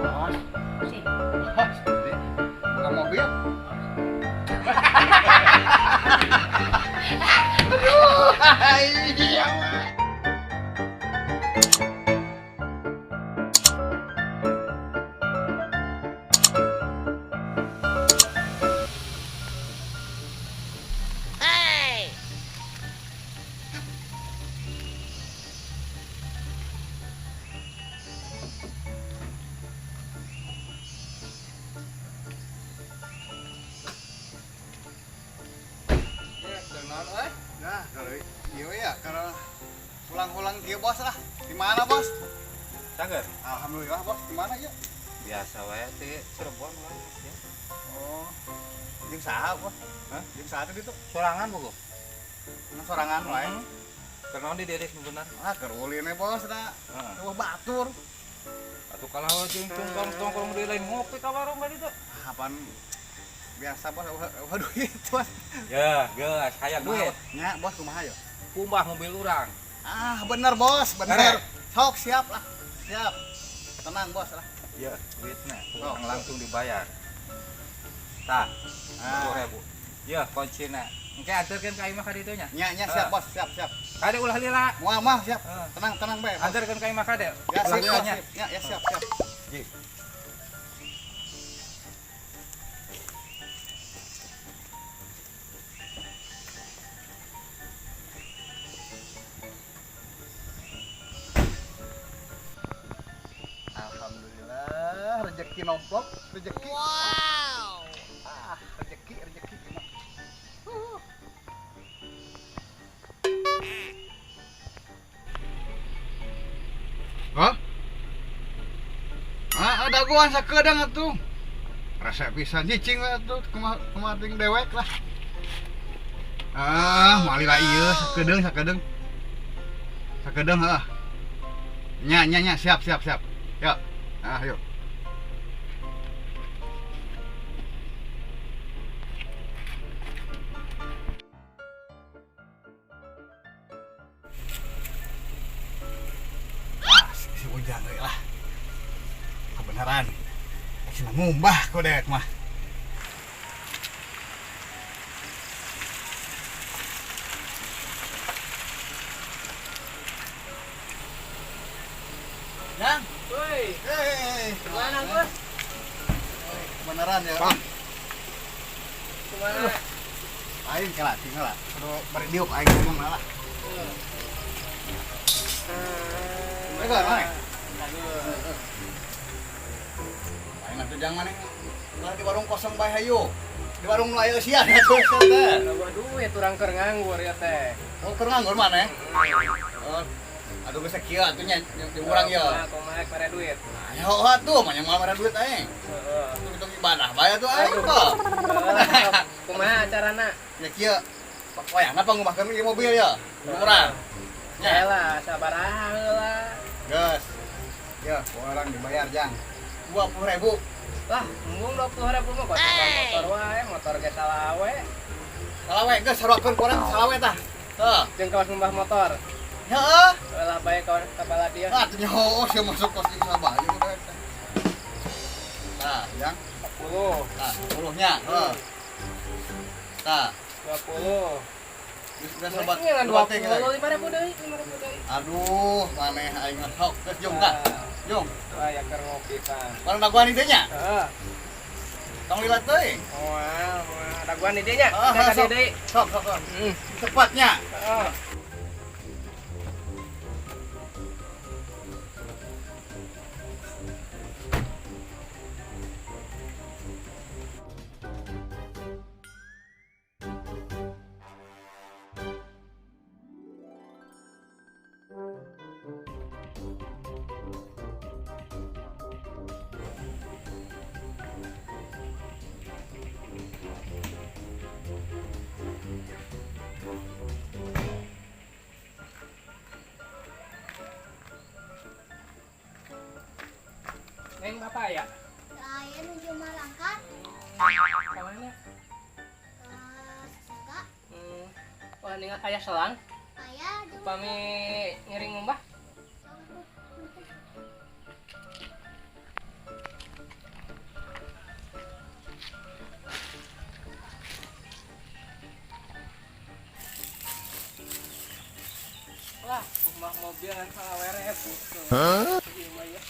Bos, Sih. bos, buka mobil. Aduh, iya mah. Nah, kalau iya ya, kalau pulang-pulang kieu bos lah. Di mana bos? Cager. Alhamdulillah bos, di mana ya? Biasa wae ti Cirebon wae ya. Oh, jeung saha bos? Hah? Jeung saha teh ditu? Sorangan bogo. Anu sorangan wae. Keur naon di dieu nu bener? Ah, keur ulin we bos da. Heeh. Eueuh batur. Atuh kalah jeung tongkrong deui lain ngopi ka warung ka ditu. Apaan biasa bos, eueuh duit bos. Ya, geus hayang duit. Nya bos kumaha yo? Kumbah mobil urang. Ah, bener bos, bener. Bener. Sok siap lah. Siap. Tenang bos lah. Ya, duitna Oh. urang langsung dibayar. Tah, Ah. 10.000. Ya, kuncina. Engke anterkeun ka imah ka ditu nya. Nya nya siap bos, siap siap. Kade ulah lila. Moal mah siap. Heeh. Tenang tenang bae. Bos. Anterkeun ka imah kade. Ya Ulah sip, lila bos, nya. sip. Ya, ya siap siap. Ji. Alhamdulillah rezeki nomplok, rezeki. Wow. Ah, rezeki rezeki. Hah? Ah, ada gua sakedeung atuh. Resep pisan cicing we atuh kumaha kumaha ting dewek lah. Ah, moal lila ieu sakedeung sakedeung. Sakedeung heuh. Nya nya nya siap siap siap. Yuk. Ah, yuk. Ah, si Ujang euy lah. Kebenaran. Cenah ngumbah ku dewek mah. Jang, Woi, hei, kemana bos? Kebenaran ya. Pak, Kemana? aing kalah tinggal lah. Kudu bari diuk aing ngomong lah. Mereka mana? Aing atuh jang maneh. Lah di warung kosong bae hayu. Di warung nu aya eusian atuh teh. Loba duit urang keur nganggur ya teh. Oh, keur nganggur maneh? Oh, aduh geus kieu atuh nya jeung urang ieu. Kumaha mere duit. Ayo atuh mah yang mere duit aing. Heeh. Hitung ibadah bae atuh aing kok. Kumaha acarana? Ya kieu. Wayahna pangumahkeun ieu mobil ya. Jeung urang. Ya lah, sabaraha heula. Geus. Ya, orang dibayar jang. 20.000. Lah, embung 20.000 mah kok motor wae, motor ge salawe. Salawe geus saruakeun ku urang salawe tah. Tah. Jeung kawas ngumbah motor. Heeh. Lah bae kawas kabala dia. Ah, atuh nyaho sia masuk kos jeung sabah jeung teh. Tah, jang. 10. Tah, 10 nya. Heeh. Tah, 20. geus geus sobat. Ngan sobat teh, geus. 20, 5.000 deui, 5.000 deui. Aduh, maneh aing mah sok geus jung tah. Jung. Wah, ya keur ngopi tah. Warung daguan ieu nya. Heeh. Tong lila teuing. Moal, moal daguan di dieu nya. Ah, Ka dieu sok. deui. Sok sok sok. Heeh. Cepatnya. Heeh. Neng bapak ya? Saya nuju Malangkat. Ka mana? Ka Saga. Wah, ninggal aya selang. Aya jeung Upami ngiring ngumbah. Mah mobil kan 25.000. Hah? Ieu mah ya.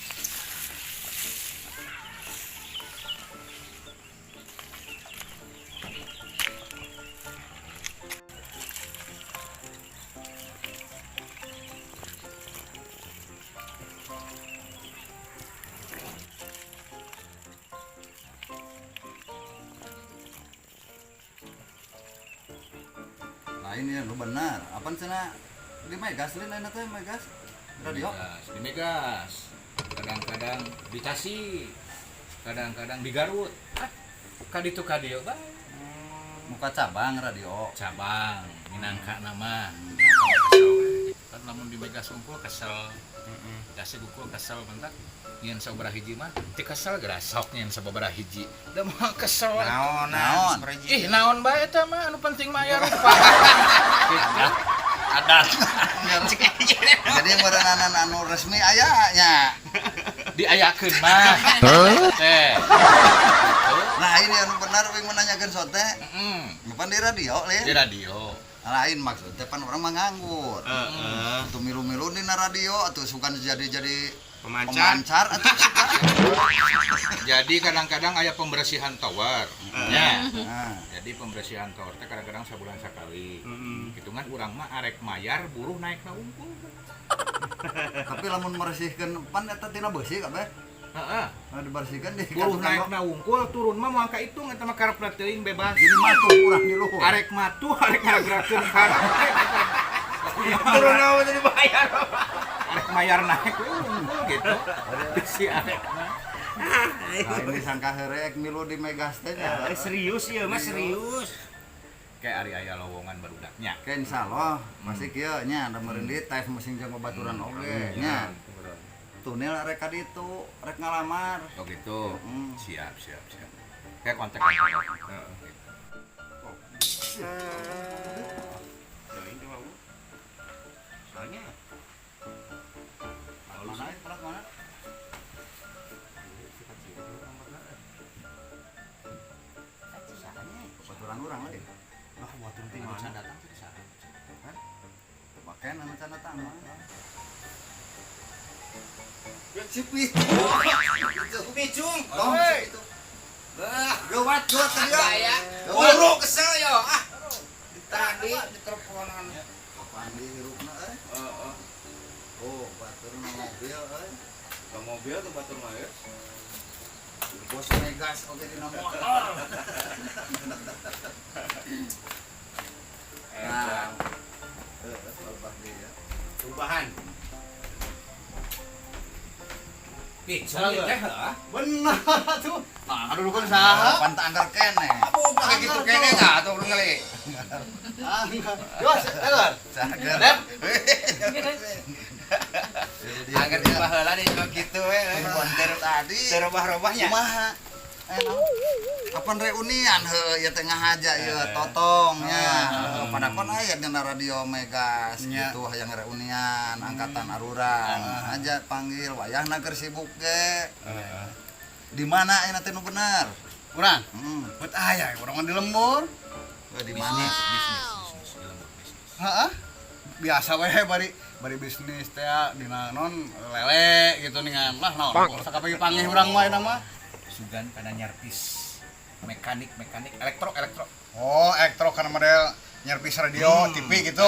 Lain ya, lu benar. Apaan cenah di Megas lain lain teh Megas? Radio. Megas, di Megas. Kadang-kadang di Tasik, kadang-kadang di Garut. Ah, kaditu kadieu bae. Muka cabang radio. Cabang minangka nama. Kan lamun di Megas unggul kesel. Tasik unggul kesel bentar. Nyen sabaraha hiji mah teu kesel gerasok nyen sababaraha hiji. Da mah kesel. Naon, Naon? Ih, naon bae eta mah anu penting mah aya rupa. Gitu. Adat. Jadi meureunanan anu resmi aya nya. Diayakeun mah. Teh. Nah, ini anu benar wing menanyakeun sote. Heeh. Bukan di radio Di lain. radio. Lain maksudnya pan orang mah nganggur. Heeh. Atau milu-milu di radio atau suka jadi Pemancar. pemancar atau suka. Jadi kadang-kadang aya pembersihan tower. Ya. Nah, Jadi pembersihan tower teh kadang-kadang sabulan sekali. Heeh. Hitungan urang mah arek mayar buruh naik na unggul. tapi lamun meresihkeun pan eta tina beusi kabeh. Heeh. Nah, dibersihkan di Buruh naik na unggul turun mah moal kahitung eta mah karepna teuing bebas. Jadi matuh urang di luhur. Arek matuh arek ngaragrakeun karep. Turun naon jadi bayar. Arek mayar naik we unggul gitu. Si arek mah. Nah, ini sangka heurek milu di Megas teh nya. Serius ya, Mas, serius. Kayak ari aya lowongan barudaknya. Ke insyaallah masih kieu nya da meureun di tes mesin jeung babaturan oge nya. Tunil rek ka ditu, rek ngalamar. Oh gitu. Hmm. Siap, siap, siap. Kayak kontak. Heeh. Soalnya Mana ya, plat mana? Babaturan urang lagi. lah buat ti Anu mana? can datang teh di sana. Maken anu can datang mah. Si Pitu. Picung. Tong, si Pitu. Bah, Gawat, gawat tadi ya. gaya. Gawat. Buru kesel yo. Ah. Tadi diteleponan. Kapan dihirupna euy? Heeh. Oh, batur na mobil euy. Ke mobil tuh batur mah ya. Bos Megas oge dina motor. Nah, Heeh, lebah dia. perubahan. Picung teh heuh. Benar tuh. Nah, aduh kan saha? Pan teu anggar keneh. Pakai gitu kene enggak atuh urang kali. Yos, Taylor. Cager. Anggar di baheula di gitu we. Bonter tadi. Serobah-robahnya. Kumaha? Kapan reunian heuh ieu teh ngahaja ieu totong nya. Padahal aya dina radio Megas gitu hayang reunian angkatan arurang. Aja panggil wayahna keur sibuk ge. Di mana ayeuna teh nu bener? Urang, Heeh. buat aya urang mah di lembur. Di mana? Bisnis, bisnis, di lembur bisnis. Heeh. Biasa we bari bari bisnis teh dina non lele gitu ningan lah naon. Sakapagi panggih urang mah ayeuna mah. Sugan kana nyerpis mekanik, mekanik, elektro, elektro. Oh, elektro kana model nyerpis radio, TV gitu.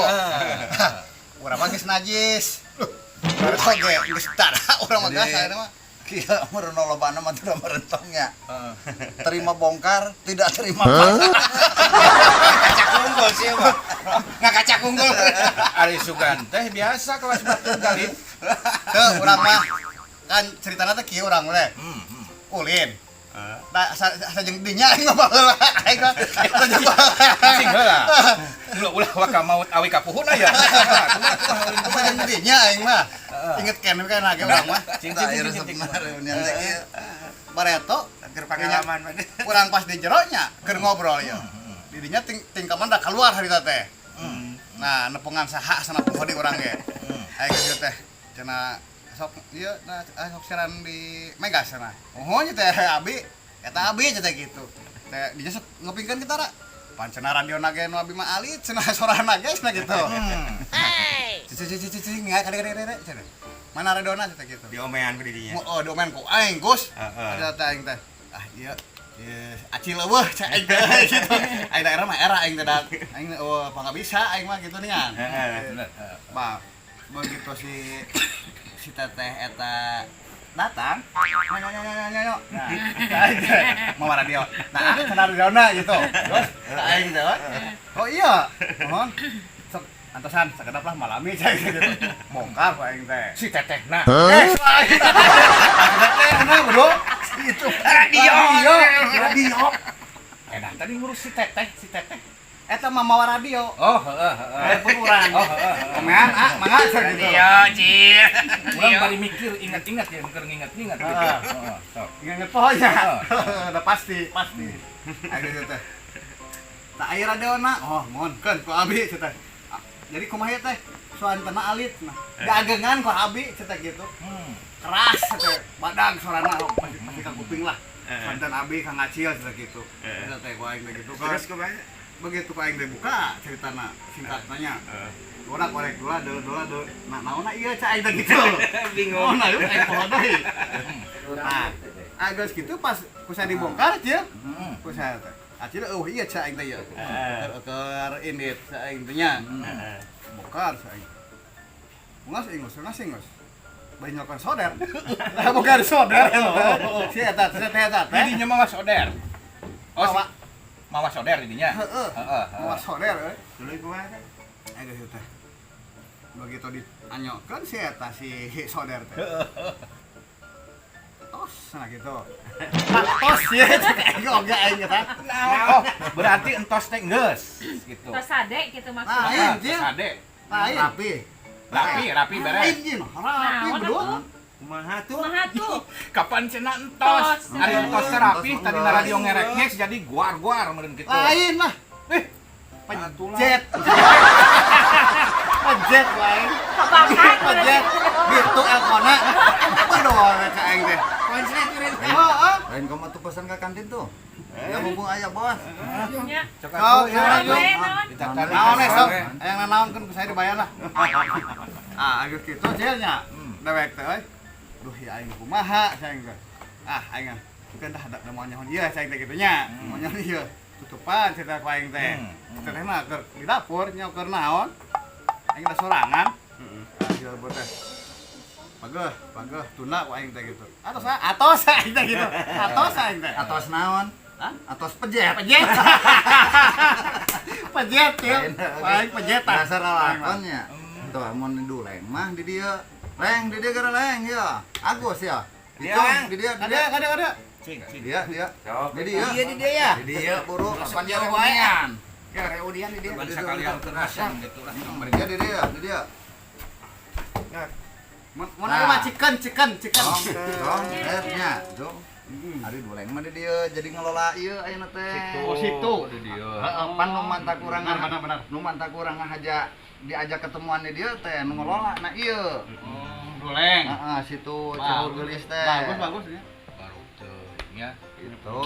Urang mah geus najis. Baru oge geus tara urang mah geus ayeuna mah. Kieu meureun lobana mah teu merentongnya. Terima bongkar, tidak terima pasang. Kacak unggul sih, Pak. Nggak kacak unggul. Ari Sugan teh biasa kelas batu kali. Teu urang mah kan ceritana teh kieu urang teh. Ulin. Nah, asa jeung dinya aing mah baheula. Aing mah asa jeung baheula. Cing heula. Ulah ulah waka maut awi kapuhun aya. Asa jeung dinya aing mah. Inget keneh kan lagi urang mah. Cing Tah cing ieu cing cing. resepna reunian teh kieu. Bareto Keur pengalaman mah. urang pas di jero nya keur ngobrol ya. Di dinya ting tingkaman da keluar harita teh. Nah, nepungan saha sana poho di urang ge. Aing geus teh cenah sok ieu nah sok siaran di Megas cenah. Oh nya teh abi eta abi nya teh gitu. Teh dinya sok ngupingkeun kita ra. Pan cenah radio na ge nu abi mah alit cenah sorana ge cenah gitu. Cicing cicing cicing nggak kade kade kade cenah. Mana radiona cenah gitu. Diomean ku didinya. Oh, diomean ku aing, Gus. Heeh. Ada teh aing teh. Ah, iya. Iya, acil eueuh cek aing teh gitu. Aing daerah mah era aing teh da. Aing eueuh apa nggak bisa aing mah gitu nih kan. Heeh. Bener. Bah, begitu si si teteh eta datang, nyo nyo nyo nyo nyo nyo. Nah, aing teh mau radio. Nah, cenah radiona gitu. Terus aing teh, oh iya, mohon sok antosan sakedap lah malami cek gitu. Bongkar ku aing teh. Si tetehna. Eh, lain. Teteh nah, bro. Itu Radio. radio. Eh, dah tadi ngurus si teteh, si teteh. Eta mah mawa radio. Oh, heeh, heeh. Telepon urang. Oh, heeh, heeh. Omean ah, mangga cek gitu. Radio, Cil. Urang bari mikir, ingat-ingat ya, keur nginget-nginget gitu. Heeh. Heeh, sok. Ingat pokoknya. Udah pasti, pasti. Ayo gitu teh. Tak aya radiona. Oh, mohon keun ku abi cek teh. Ah, jadi kumaha ieu teh? Suantena alit nah. Dagengan ku abi cek teh gitu. Keras cek teh. Badag sorana oh, pasti pasti ka kuping lah. Suanten abi ka ngacil cek teh gitu. Eta teh ku aing teh gitu kan. Terus kumaha? Begitu ku aing teh buka ceritana singkatnya. Dola korek dola dola dola dola. Nah, naonna ieu cek aing teh gitu. Bingung. Oh, nah, aing poho deui. Nah, geus gitu pas ku saya dibongkar cil. Ku saya teh. Acil eueuh ieu cek aing teh ieu. Heeh. Keur keur indit cek aing teh nya. Heeh. Bongkar cek aing. Ngas ingus, ngas ingus. Bari nyokan soder. Lah bongkar soder. Si eta si teh eta teh. Didinya mawa soder. Oh, Mawa. mawa soder didinya. Heeh. Heeh. Mawa soder euy. Tuluy kumaha teh? Ayo geus teh. Begitu dianyokeun si eta si soder teh. Tos nah gitu. Tos ya cek aing oge aing eta. Oh, berarti entos teh geus gitu. Tos sade gitu Nah, maksudnya. iya, Heeh, Cil. tos sade. Lain. Rapi. Rapi, rapi beres. Lain jin, rapi Naon bro. atuh? Kumaha tuh? Kumaha tuh? Kapan cenah entos? Entos. Ari entos teh rapi, Entos, tadi entos. radio ngerekngek jadi guar-guar meureun kitu. Lain lah. Eh, Pejet. Pejet lain. Kebakar Pejet. Gitu elkona. Waduh, cek aing teh. Konslet meureun. Heeh. Lain kamu tuh pesan ke kantin tuh. Ya mumpung aya bos. Nya. Cok Sok, atuh, ya. naon, Naon we, naon? Ditata- Naon eh sok. Yang naon kan saya dibayar lah. Ah, geus kitu cilnya. Dewek teh euy. Duh, ya aing kumaha saya teh. Ah, aing kan dah da mau nyaho ieu saya teh kitu nya. Mau nyaho ieu. Tutupan cerita ku aing teh. Teh mah keur di dapur nya keur naon. Aing da sorangan. Ah, ieu teh. Pageuh, pageuh tunda ku aing teh gitu. Atos ah, atos aing teh gitu. Atos aing teh. Atos naon? Hah? Atos pejet. Pejet. Pejet, ya. Lain, Aing pejetan. Dasar lakonnya. Tuh mun duleng mah di dieu. Leng di dieu gara leng ya. Agus ya. Dicong di dieu di Ada, dieu. ada, ada. Cing, cing. Dia dia. Sok. Di dieu. Iya di dia ya. Di dieu buru kapan dia Jauh wae. reunian. Ya reunian di dia. Ban sakalian keur asem gitu lah. Dia di dieu, di dieu. Mun mun aya mah chicken, chicken, chicken. Dong, dong, eh nya, dong. Ari duleng mah di dieu jadi ngelola ieu ayeuna teh. Oh, situ. Di dieu. Heeh, pan nu manta kurang Benar, benar, benar. Nu manta kurang ngahaja diajak ketemuan di dieu teh nu ngelola na ieu. Doleng. Heeh, situ Cihur Geulis teh. Bagus, bagus ya. Baru teu nya. Gitu.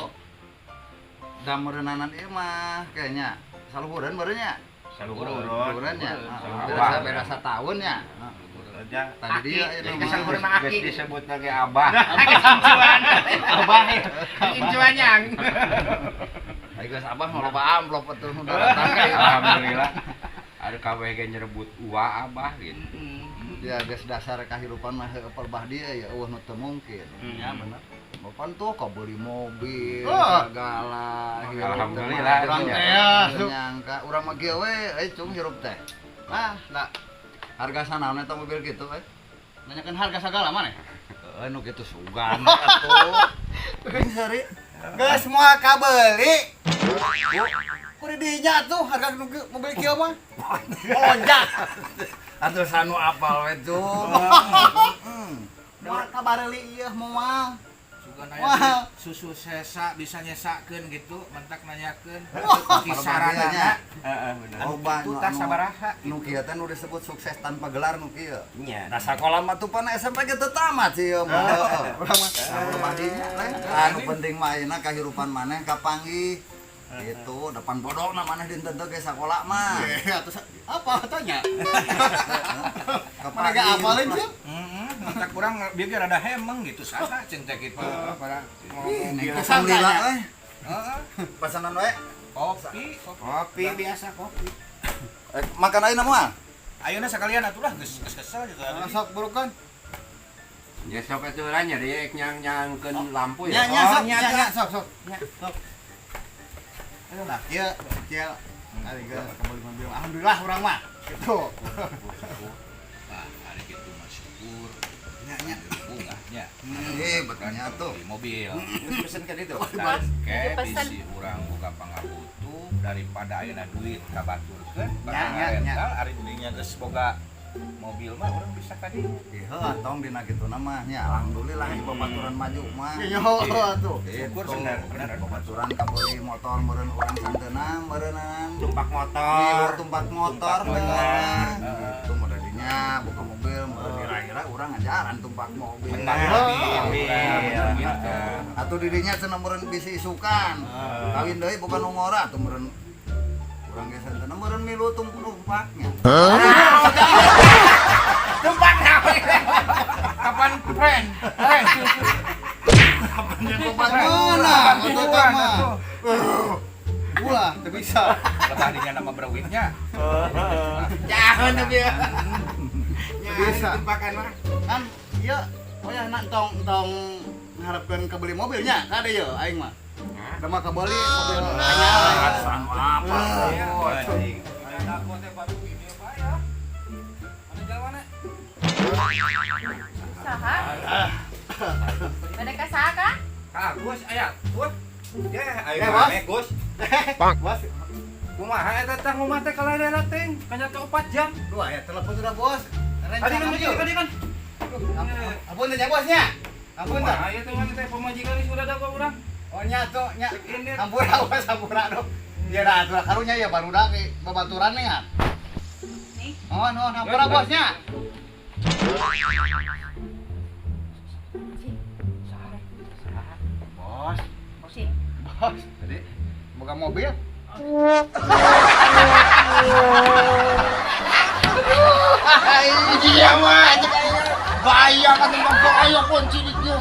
Da meureunana ieu mah kayaknya saluhureun barunya. Saluhureun. Saluhureun nya. Saluhureun. Beda beda satahun nya. Aja. Tadi dia ieu Jadi mah. kesaluhureun mah Geus aki. disebut lagi abah. Incuan. Abah ya. Incuan yang. Ai geus abah mah loba amplop atuh nu datang ka ieu. Alhamdulillah. Ada kabeh ge nyerebut ua abah gitu. Ya geus dasar kahirupan mah heueuh perbah dia ya eueuh nu teu mungkin. Ya, benar. Bapak tuh kau beli mobil, Oh. segala. Hirup teh Alhamdulillah, mah urang teu teh ya. nyangka urang mah kieu we, euy cung hirup teh. Ah, lah Harga sanaon eta mobil kitu euy? nanyakeun harga segala mana? Heeh, nu kitu sugan atuh. Ini seri. Geus moal kabeuli. Ku di dinya tuh harga mobil kieu mah. Melonjak. Atuh sanu apal we cung. Moal kabareuli ieu moal. Sugan Wah. aya susu sesa bisa nyesakeun gitu, mentak nanyakeun Kisaranana. kisaranana. Heeh, bener. Loba Itu nu tah anu- sabaraha. Nu kieu teh nu disebut sukses tanpa gelar nu kieu. Nya. Nah sakola mah tuh pan SMP ge teu tamat sih ieu mah. Heeh. Urang mah dinya lain. Anu penting mah ayeuna kahirupan maneh kapanggih. Gitu, depan bodoh namanya di teu ge sakola mah. Eh, atuh apa tanya? Kapan Mana gak apalin sih? Heeh, matak urang bieu ge rada hemeng gitu saha cing teh kitu. Para Neng Kesangka alhamdulillah nya. euy. Pesanan we. Kopi, kopi. Kopi biasa kopi. Eh, makan ayeuna moal. Ayeuna sakalian atuh lah geus geus kesel gitu. Sok burukan. Ya sok atuh lah nya dia nyang-nyangkeun lampu Nya ya. nya sok Oh, nya nya nya sok sok. Nya sok. Nah, ieu kecil ari geus kembali mobil. Alhamdulillah urang mah. Gitu. Nah, hari gitu mah syukur. Nya nya. Bungahnya. Eh, betulnya tuh. Beli mobil. Pesen ka ditu. Ke Pesen. bisi urang boga pangabutuh daripada ayeuna duit kabaturkeun bakal Nya, nya, nya. rental ari dinya geus boga mobil mah urang bisa ka dieu. Iya, tong dina kitu mah nya alhamdulillah ieu babaturan maju mah. Yo atuh. Syukur bener, bener. Babaturan kabeli motor meureun urang santeuna meureunan. Tumpak Milu motor. tumpak motor Tumpak motor. bener. Gitu modalinya buka mobil meureun ira-ira urang ngajaran tumpak mobil. Bener. Mobil. Bener gitu. Atuh didinya cenah meureun bisi isukan. Kawin deui bukan nu ngora atuh meureun urang ge santeuna meureun milu tumpaknya. Tumpak naon? Kapan friend? Friend. Tumpak mana? Atuh teh mah. Ulah, teu bisa. Lebah dinya nama berwitnya. Jangan tapi ya. Teu bisa. Tumpakan mah. Kan ieu oh ya nak tong tong ngarepkeun kebeli mobilnya kade ye aing mah. Da mah kabeli mobil anyar. Apa? Anjing. Saha? Bade ka saha ka? Ah, Gus aya. Gus. Ya, ayo Eh, Bos. rame, Gus. Bos, Kumaha eta teh ngomah teh kaladana teh? Kanya teh 4 jam. dua ya telepon sudah bos. Tadi kan begini tadi kan. Ampun teh bosnya. Ampun teh. Kumaha ieu teh teh pamajikan geus udah dago urang. Oh nya tuh nya. Ini. Hampura bos, hampura dong. Ya dah atuh karunya ya barudak ge babaturan nih ah. Nih. Oh, no, hampura bosnya. Bos, Si. bos. Jadi buka mobil. Iya mah. Bahaya kan tentang bahaya kunci di kieu.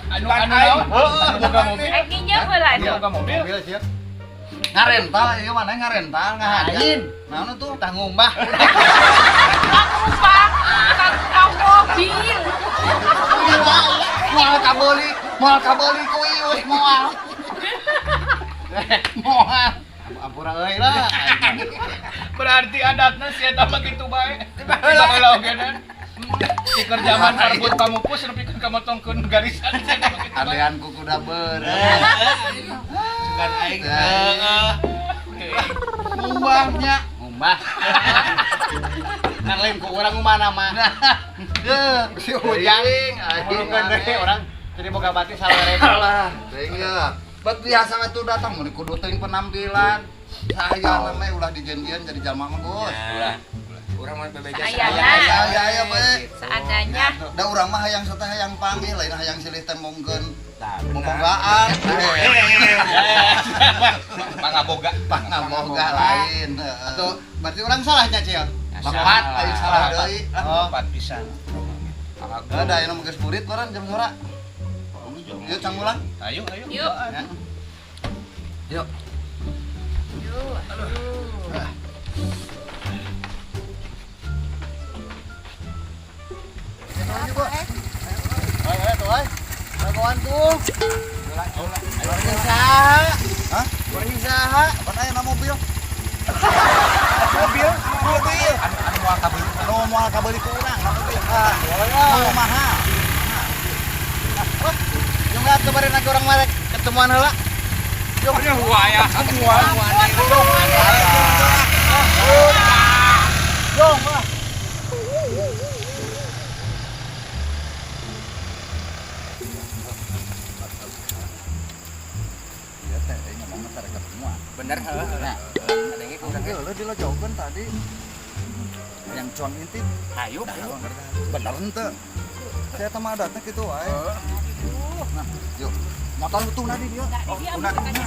Anu anu naon? Anu boga mobil. Rek nginjem heula Anu atuh. boga mobil. Mobil sih. Ngarental ieu mana ngarental ngahaja. Lain. Naon tuh? Tah ngumbah. Kang kang mobil. Moal kabeli, moal kabeli ku ius moal. Moal. Ampura euy lah. Berarti adatna si eta mah kitu bae. Baheula oge na. Di keur zaman parbut pamupus nepikeun ka motongkeun garisan si eta mah kitu bae. Adean ku kuda beureum. Bukan aing. Heeh. Ngumbahnya. Ngumbah. Kan lain ku urang ngumbah mah. Deuh, Si Ujang. aing Mulukeun deui urang jadi boga bati salah Alah, teuing ya. Bet biasa atuh datang mun kudu teuing penampilan. Saya namanya ulah dijanjian jadi jalma mah, Gus. Ulah. Urang mah bebeja Saayana. Aya aya we. Seadanya. Da urang mah hayang sateh hayang panggil, lain hayang silih tembongkeun. Tah, benar. Bobogaan. Pangaboga. Pangaboga lain. Atau berarti orang salahnya, Cil. Lepat aing salah deui. Oh. Empat pisan. Ada aya nu geus burit meureun jam sora. Yuk canggulan. Ayo ayo. Yuk. Ya. Yuk. Yuk. Aduh. Ayo, ayo, tuh, ayo. Kawan tuh. Warga saha? Hah? Warga saha? Apa aya na mobil? Mobil, mobil. Anu anu moal kabeuli. Anu moal kabeuli ku urang na mobil. Ah, mau mahal. Wah, yung lahat kemarin lagi orang marek ketemuan heula. Nya huaya. Moal. Yong, lah. Iya teh, aing ngomongna teh rek ketemuan. Bener heeh. Nah, Ada yang urang ge leuh dilojongkeun tadi. Yang cuan intip. Ayo, Dah, bener henteu. Saya teh mah adatna kitu wae. Nah, yuk. Motor utuh di dia. Enggak, dia bukannya.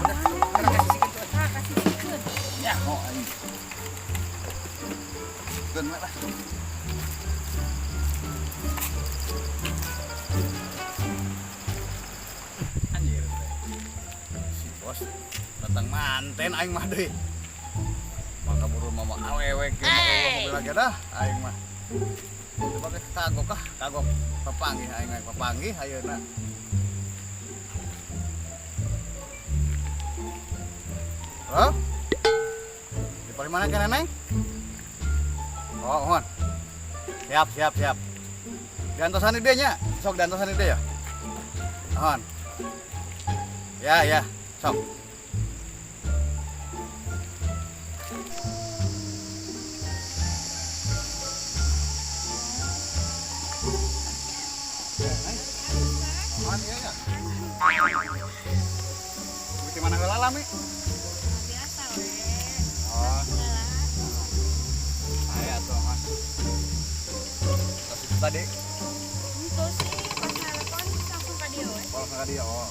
Nyaho aing. Keun we lah. Anjir teh. Si bos datang manten aing mah deui. Maka buru mama awewe ge mobil lagi dah aing mah. Coba ke kagok ah, kagok papanggih aing mah papanggih ayeuna. Halo? Di paling mana kan Neng? Oh, mohon. Siap, siap, siap. Diantosan ide nya, sok diantosan ide ya. Mohon. Ya, ya, sok. Mohon, iya, ya. Di mana heula lami? Biasa we. Oh. Saya tuh, Mas. Terus itu tadi, Itu sih pas telepon langsung ka dia we. kalau ke dia, oh.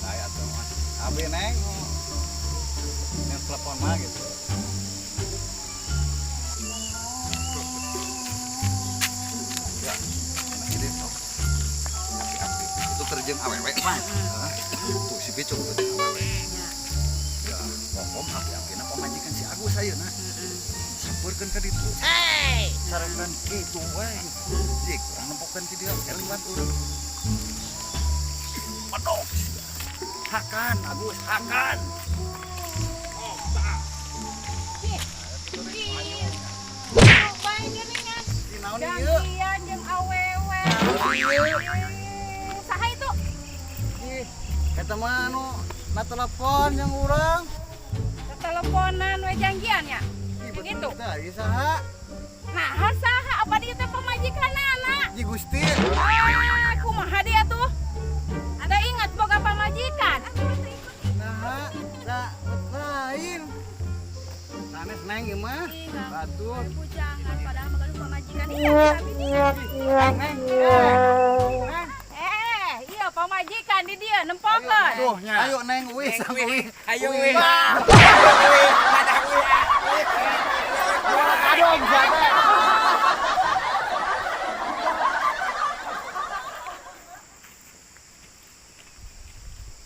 Saya tuh, Mas. Abi neng, yang telepon mah gitu. Ya, ini tuh. Api-api. Itu terjun awewe mah. Tuh si Picung terjun awewe. Ya, kokom api-apina pamajikan si Agus ayeuna. Sampeurkeun ka ditu. Sarekan kitu we. Jik, urang nempokeun ti dia keliwat urang. Pedok. Hakan, Agus, hakan. Bae geuningan. Ih, naon ieu? Janjian jeung awewe. Saha itu? Ih, eta mah anu na telepon yang urang. Teleponan we janjian ya? Ih, Begitu. betul teh, ieu saha? Nah, saha apa dia teh pamajikanana? Ji Gusti. Ah, kumaha dia tuh? Ada ingat boga pamajikan? Nah, nah, lain. Sanes neng ieu mah. Batur. Bujangan padahal mah gaduh pamajikan. Iya, tapi dia. Neng, neng. Neng. Eh, iya pamajikan di dia nempokeun. Tuh, nya. Ayo neng, wis, aku wis. Ayo weh. Wah.